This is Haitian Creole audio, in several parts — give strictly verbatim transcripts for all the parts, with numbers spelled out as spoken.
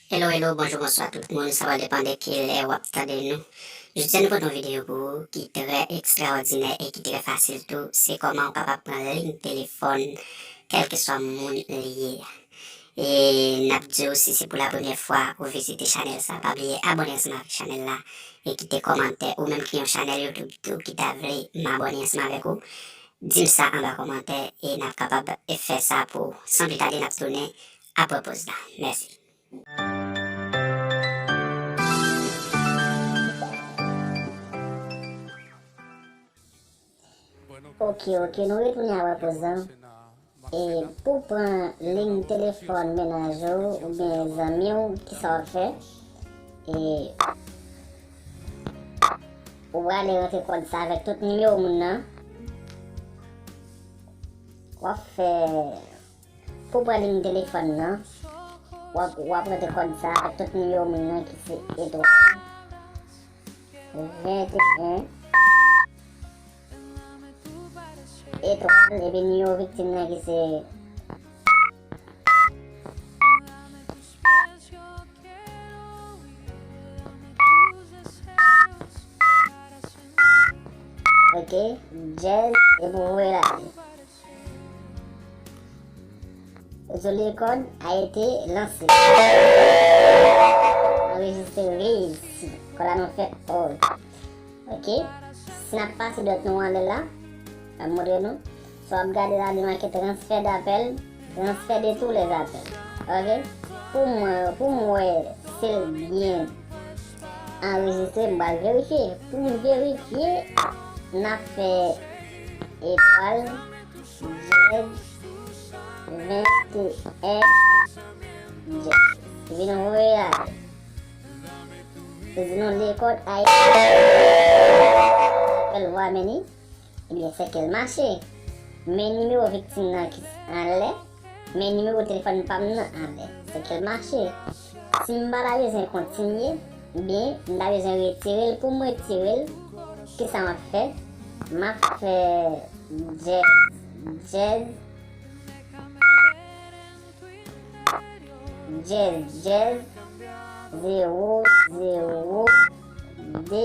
Hello, hello, bonjou, bonswa tout moun. Sa va depann de ki lè w ap tande nou. Jodi a nou pote yon videyo pou ou ki trè ekstraòdinè e ki trè fasil tou. Se kòman ou kapab pran liy telefòn kèlkeswa moun li ye a. E n ap di w, si se pou la premyè fwa ou vizite chanèl sa, pa bliye abòne ansanm avèk chanèl la e kite kòmantè. Ou menm ki yon chanèl YouTube tou ki ta vle m abòne ansanm avèk ou, di m sa anba kòmantè e n ap kapab fè sa pou ou. San pli tade, n ap tounen apre poz la. Mèsi. Ok, ok, nou retounen apre poz la. E pou pran liy telefòn mennaj ou oubyen zanmi w, kisa w ap fè? E ou prale rantre kòd sa avèk tout nimewo moun nan. W ap fè, pou pran liy telefòn nan, w ap, w ap rantre kòd sa avèk tout nimewo moun nan ki se etwal, venteyen, etwal, epi nimewo viktim nan ki se Ok, djèz, epi w voye l ale. Zoli kòd a ete lanse. Anrejistre reyisi. Kòd la nou fèt. Ok. Si n ap pase dwèt nou anlè la, m ap montre nou. Si w ap gade la, li make transfè dapèl, transfè de tou lè zapèl. Ok? Pou mwen, pou m wè si l byen anrejistre, m pral verifye. Pou m verifye, n ap fè etwal, djèz, venteyen, djèz. Epi nou voye ale. Se di nou lekòd a apèl vwa meni. Ebyen, se ke l mache. Men nimewo viktim nan ki anlè, men nimewo telefòn pa m nan anlè. Se ke l mache. Si m pa ta bezwen kontinye, ebyen, m ta bezwen retire l. Pou m retire l, kisa m ap fè? M ap fè djèz, djèz, djèz, djèz, zewo, zewo, de,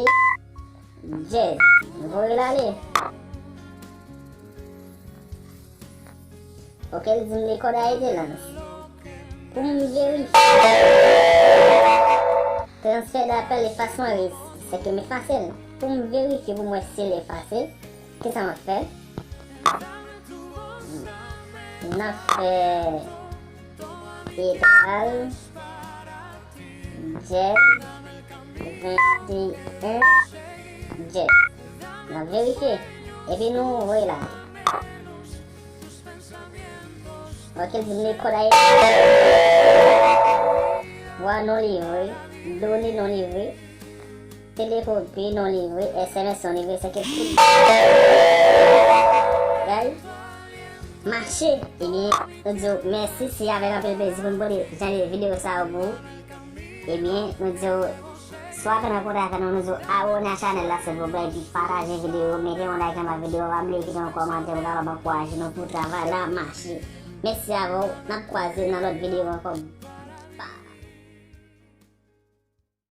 djèz. Voye l ale. Ok, l di m lekòd a ete lanse. Pou m verifye. Transfè dapèl efasman reyisi. Se ke m efase l. Pou m verifye pou m wè si l efase, kisa m ap fè? N ap fè etwal, djèz, venteyen, djèz. N ap verifye. Epi nou voye l ale. Ok, l di m lekòd a ete. Vwa non livre, done non livre, telekopi non livre, S M S non livre, se ke tout bagay mache. Ebyen, nou di w mèsi, se avèk anpil plezi pou m pote jan de videyo sa yo pou ou. Ebyen, nou di w, swa ke nan kontak avè nou, nou di w abòne a chanèl la, silvouplè, epi pataje videyo, mete yon like anba videyo, pa bliye kite yon kòmantè pou kapab ankouraje nou pou travay la mache. Mèsi avè w, n ap kwaze nan lòt videyo ankò.